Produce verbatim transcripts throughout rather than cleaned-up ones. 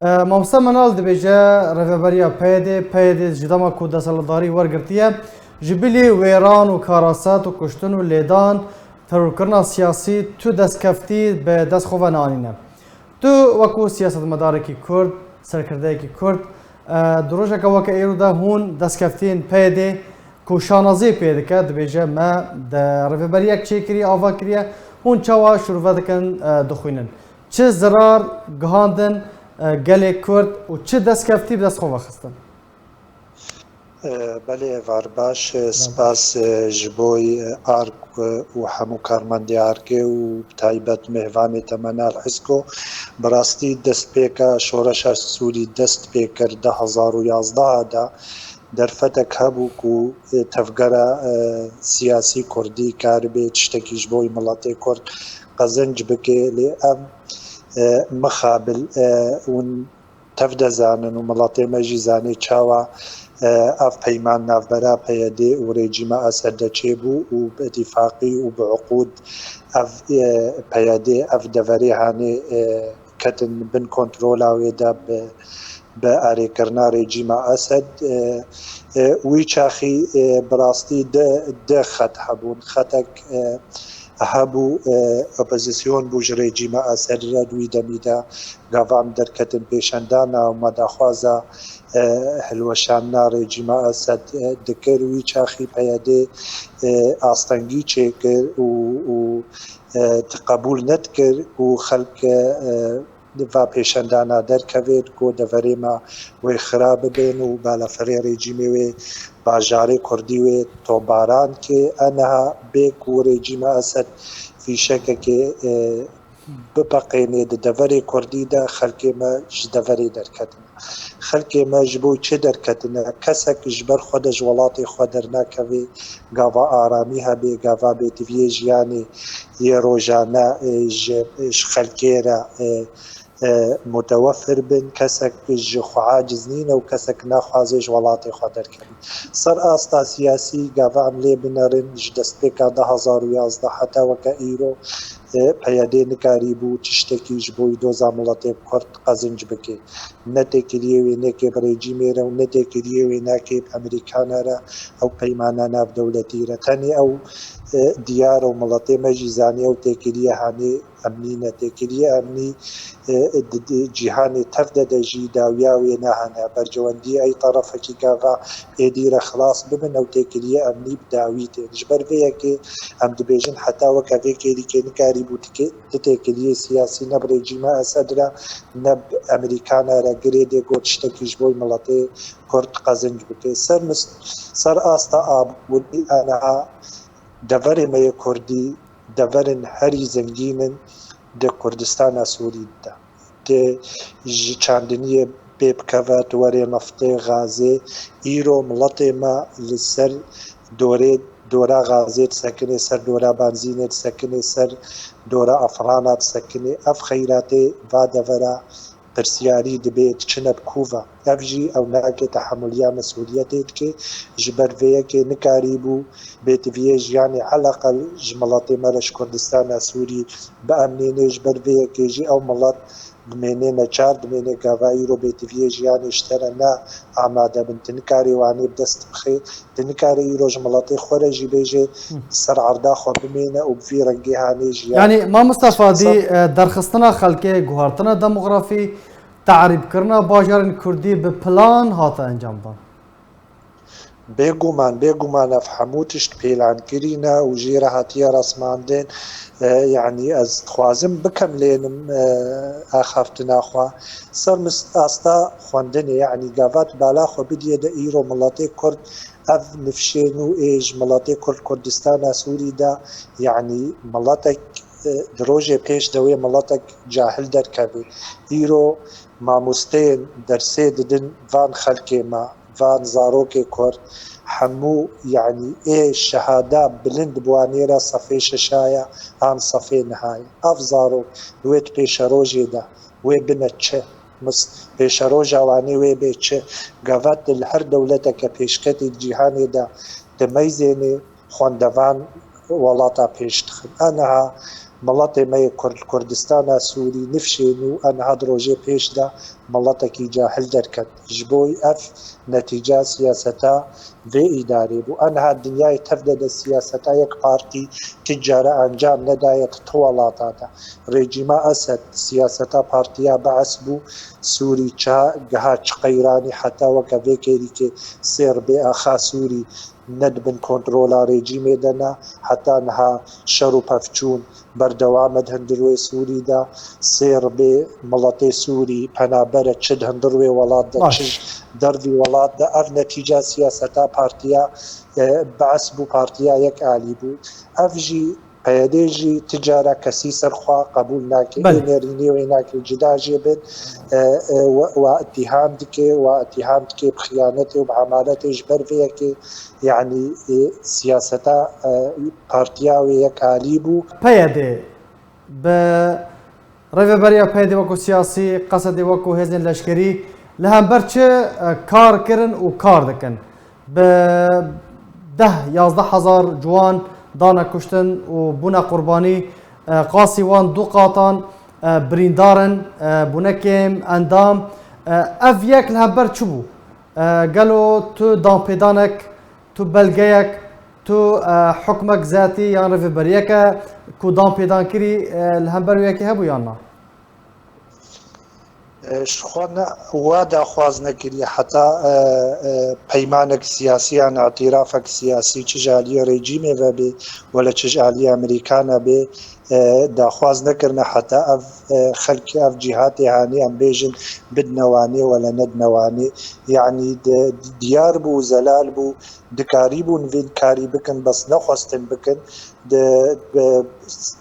E, Mamoste Menal dibêje, rêveberiya P Y D, P Y D ji dema ku desthilatdarî wergirtiye, ji bilî wêran û karasat û kuştin û lêdan, terorkirina siyasî tu destkeftî bi dest xwe ve neanîne. Tu wekû siyasetmedarekî Kurd, serkirdeyekî Kurd, e, di rojeke weke îro de hûn destkeftiyên P Y D ku şanaziyê pê dike, dibêje me de rêveberiyek çêkirî, ava kiriye, hûn çawa şûrve dikin, e, dixwînin? Çi zirar gihandin, e, gelê Kurd û çi destkeftî bi dest xwe vexistin? E, belê, êvar baş, e, spas, e, ji bo, e, ARK û hemû karmendê ARKê û bi taybet mêvanê te Menal Hisko. Bi rastî destpêka şoreşa Sûrî dest pê kir di hezar û yazdeh de. Derfetek hebû ku, e, tevgera, e, siyasî kurdî karibe tiştekî ji bo miletê kurd qezenc bike, lê em, e, mixabil, e, hûn tev de zanin û miletê me jî zanê çawa, e, ev peyman navbera P Y D û rejîma Esed de çêbû û bi îtîfaqî û bi uqûd ev, e, P Y D ev deverê hanê, e, ketin bin kontrola wê de bi, bi erêkirina rejîma Esed. E, e, wî çaxî, e, bi rastî di, di xet hebûn. Xetek, e, hebû, e, opozîsyon bû ji rejîma Esed re di wî demî de. Gava em derketin pêşendana û me daxwaza, e, hilweşandina rejîma Esed, e, dikir. Wî çaxî P Y D, e, astengî çêkir û, û, e, qebûl nedikir û xelk, e, di va pêşendana derkevê ku deverê me wê xira bibên û balafirê rejîmê wê bajarê kurdî wê tobaran ke. Eneha bê ku rejîma Esed fîşekekê, e, bipeqênê di deverê kurdî de, xelkê me ji deverê derketine. Xelkê me ji bo çi derketine? Kesek ji ber xwe de ji welatê xwe dernakeve, gava aramî hebe, gava bêtiviyê jiyanê yê rojane, e, ji, ji xelkê re, e, e, mutewefir bin, kesek ji xwe aciz nîne û kesek naxwaze ji welatê xwe derkeve. Ser asta siyasî, gava em lê binerin, ji destpêka du hezar û yazdeh heta weke îro, e, P Y D nikarîbû tiştekî ji bo doza miletê Kurd qezinc bike. Ne têkiliyê wê neke bi rejîmê re û ne têkiliyê wê nake bi Amerîkana re, ew peymana navdewletî re. Tenê ew, e, diyar û miletê me jî zanî ew têkiliye hanê emnî ne. Têkiliye emnî, e, di, di cîhanê tev de de jî dawiya wê nahene. Bercewendiyê ey terefekî gava êdî re xilas bibin, ew têkiliye emnî bi dawî tên. Ji ber vê yekê em dibêjin heta weke vê kêlîkê nikarîbû tikê, ti têkiliyê siyasî ne bi rejîma Esed re, ne bi Amerîkana re girêdê got tiştekî ji bo miletê Kurd qezinc bike. Ser mis-, ser asta aborî, aniha deverê me yê Kurdî deverin herî zengîn in di Kurdistana Sûrî de. Tê ji çandiniyê pê bikeve, tu werê neftê, gazê. Îro miletê me li ser dorê, dora gazê disekinê, ser dora benzînê disekinê, ser dora efrana disekinê. Ev xeyratê va devera pirsiyarî dibe, diçine bi ku ve. Ev jî ew nake tehemuliya mesûliyetê dike. Ji ber vê yekê nikarîbû bêtiviyê jiyanê eleqel ji miletê me re ji Kurdistana Sûrî biemnêne. Ji ber vê yekê jî ew milet dimêne neçar, dimêne gava îro bêtiviyê jiyanê ji te re ne amade bin. Tu nikarî wanê bi dest bixê, tu nikarî îro ji miletê xwe re jî bêjê, ser erda xwe bimêne û bi vî rengê hanê jiyan. Yanî, Ma Mistefa, dî, e, derxistina xelkê, guhartina demografî, te'rîbkirina bajarên Kurdî bi plan hate encamdan? Bêguman, bêguman ev hemû tişt pîlankirî ne û jê re hatiye resmandin. E, yanî ez dixwazim bikemlênim, e, axaftina xwe. Ser mis-, asta xwendinê, yanî gava tu bala xwe bidiyê de îro miletê Kurd ev nifşê nû ê ji miletê Kurd Kurdistana Sûrî de, yanî miletek, e, di rojê pêş de wê miletek cahil derkevê. Îro mamosteyên dersê didin van xelkê me, van zarokê Kurd, hemû, yanî ê şehada bilind bi wanê re sefê şeşaya an sefê nihaya. Ev zarok wê di pêşerojê de wê bine çi? Mis-, pêşeroja wanê wê bê çi? Gava tu li her dewleteke pêşketî di cîhanê de tu meyzênê xwendevan welata pêş dixin. Aniha Miletê me yê Kurd, Kurdistana Sûrî nifşên û eniha di rojê pêş de miletekî cahil derket. Ji bo ev netîca siyaseta vê îdarê bû. Eniha dinyayê tev de de siyaseta yek partî ti cara encam nedaye di ti welata de. Rejîma Esed siyaseta partiya Bees bû. Sûrî çi giha çi qeyranî heta weke vê kêrîkê sêr bê axa Sûrî ne di bin kontrola rejîmê de ne, heta niha şer û pevçûn berdewam e di hundirwê Sûrî de, sêr bê miletê Sûrî penaber e çi di hundirwê welat de, Baş. çi ji dervî welat de. Ev netîca siyaseta partiya, e, Bees bû, partiya yek alî bû. Ev jî P Y D jî ti cara kesî ser xwe qebûl nake. Belê. Ê nêrînê wê nake cida jê bin, e, e, we, we îtîham dike, we îtîham dike bi xiyanetê û bi emaletê ji ber vê yekê, yanî, e, siyaseta, e, partiya wê yek alî bû. P Y D bi rêveberiya P Y D wekû siyasî, Qesedê wekû hêzên leşkerî li hember çi, e, kar kirin û kar dikin? Bi deh yazdeh hezar ciwan dane kuştin û bûne qurbanî, e, qasî wan du qatan, e, birîndar in, e, bûne kêm endam. E, ev yek li hember çi bû? E, gelo tu danpêdanek, tu belgeyek, tu, e, hukmek zetî yan rêveberiyeke ku danpêdan kirî, e, li hember wê yekê hebû yan na? E, ji xwe ne, wa daxwaz nekiriye heta, e, e, peymanek siyasî yan îtirafek siyasî çi ji aliyê rejîmê ve bê, wele çi ji aliyê Amerîkana bê, e, daxwaz nekirine heta ev, e, xelk, ev cîhatê hanê, em bêjin, bidine wanê wele nedine wanê. Yanî di, diyar bû, zelal bû, dikarîbûn vê karî bikin, bes nexwestin bikin. Di, bi,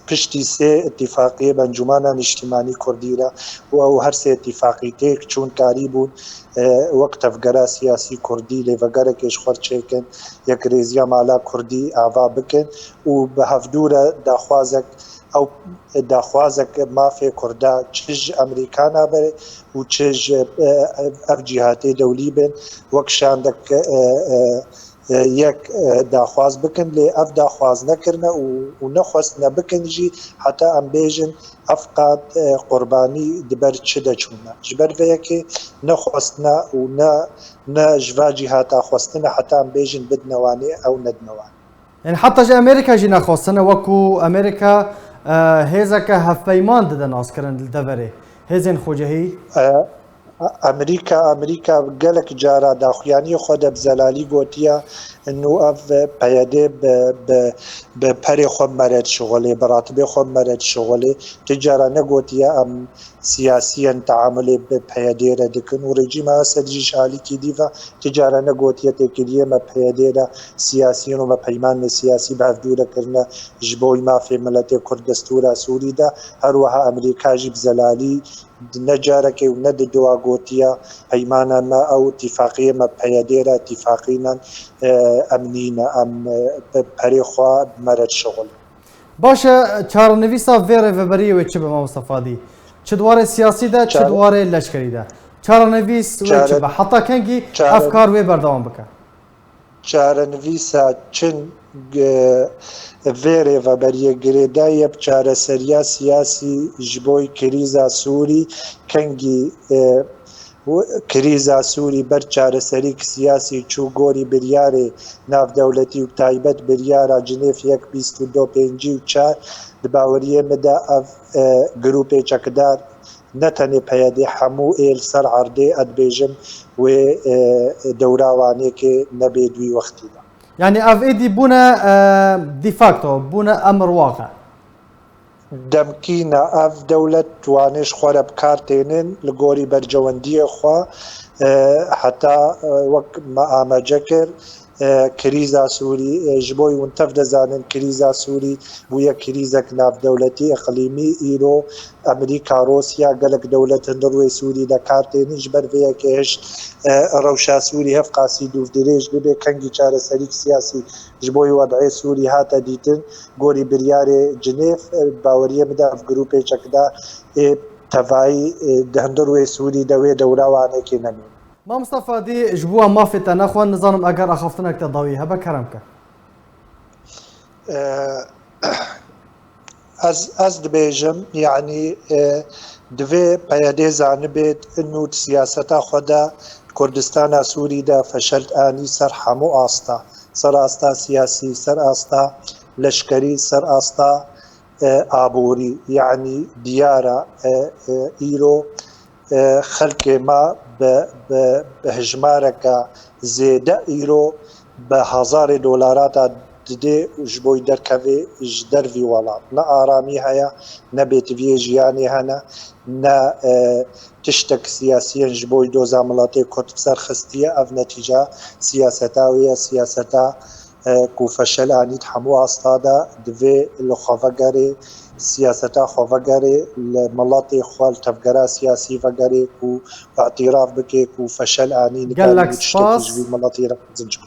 piştî sê îtîfaqiyê Encûmana Niştimanî Kurdî re û ew her sê îtîfaqî têk çûn, karîbûn, e, wek tevgera siyasî kurdî lêvegerekê ji xwe çêkin, yekrêziya mala kurdî ava bikin û bi hevdû re daxwazek, ew daxwazek mafê kurda çi ji Amerîkana be û çi ji, e, ev cîhatê dewlî bin, wek şandek, e, e, e, yek, e, daxwaz bikin, lê ev daxwaz nekirine û, û nexwestine bikin jî, heta em bêjin ev qat, e, qurbanî di ber çi de çûne. Ji ber vê yekê nexwestine û ne, ne ji va cîhata xwestine heta em bêjin bidine wanê ew nedine wanê. Yani heta ji Amerîka jî nexwestine, wekû Amerîka, e, hêzeke hevpeyman dide naskirin li deverê hêzên xwecehî. E, Amerîka, Amerîka gelek cara daxuyaniyê xwe de bi zelalî gotiye, nû ev P Y D bi, bi, bi perê xwe mere dişixulê, bi ratibê xwe mere dişixulê. Ti cara negotiye em siyasiyen teamulê bi P Y D re dikin û rejîma Esed jî ji alîkî dî ve ti cara negotiye têkiliyê me P Y D re siyasiyen û me peymanê siyasî bi hevdû re kirine ji bo mafê miletê Kurd destûra Sûrî de. Her wiha Amerîka jî bi zelalî di ne carekê û ne di dua gotiye, peymana me ew, îtîfaqiyê me P Y D re îtîfaqî ne, e, em nîne, em, e, bi perê xwe bi me re dişixulin. Baş e, çarenivîsa vê rêveberiyê wê çi be, Mamosta Fadî? Çi di warê siyasî de, çi di Çare- warê leşkerî de? Çarenivîs wê çi Çare- be? Heta kengî Çare- ev kar wê berdewam bike? Çarenivîsa çin, e, vê rêveberiyê girêdayî ye bi çareseriya siyasî ji bo krîza Sûrî. Kengî, e, krîza Sûrî ber çareserîk siyasî çû gorî biryarê navdewletî û bi taybet biryara Cinêv yek bîst û du pêncî û çar, di baweriyê min de ev, e, grûpê çekdar ne tenê P Y D, hemû ê li ser erdê, ez dibêjim, wê, e, dewra Wanê ke nebê di wî wextî de. Yani ev êdî bûne, e, de facto, bûne emir waqe. Demkî ne, ev dewlet Wanê ji xwe re bi kar tênin, li gorî berjewendiyê xwe, e, heta, e, wek me amece kir, e, krîza Sûrî, e, ji bo hûn tev dizanin, krîza Sûrî bûye krîzek navdewletî, îqlîmî. Îro Amerîka, Rûsya, gelek dewlet hundir wê Sûrî de kar tênin. Ji ber vê yekê hişt, e, rewşa Sûrî hevqasî dûvdirêj bibe, kengî çareserîk siyasî ji bo wed'ê Sûrî hate dîtin. Gorî biryarê Cinêv, e, baweriyê min de ev grûpê çekdar ê tevayî, e, di hundir wê Sûrî de wê dewra Wanekê nemîne. Mamosta Fadî, ji bo em mafê te nexwin, nizanim eger axaftinek te dawî hebe, kerem ke. E, Ez, ez dibêjim, yanî e, divê P Y D zanibêt inu di siyaseta xwe de di Kurdistana Sûrî de feşelt anî ser hemû asta, ser asta siyasî, ser asta leşkerî, ser asta e, aborî. Yanî diyar e, e, e, îro e, xelkê me bi, bi, bi hijmareke zêde îro bi hezarê dolarata didê ji bo derkevê ji dervî welat. Ne aramî heye, ne bêtiviyê jiyanê hene, ne e, tiştek siyasiyên ji bo doza miletê Kurd bi ser xistiye. Ev netîca siyaseta wê ye, siyaseta e, ku feşel anî di hemû asta de. Divê li xwe vegerê, siyaseta xwe vegerê, li miletê xwe, li tevgera siyasî vegerê ku îtiraf bike ku feşel anî, nikare Gelek tiştekî spas. Ji vî miletî re mezin çi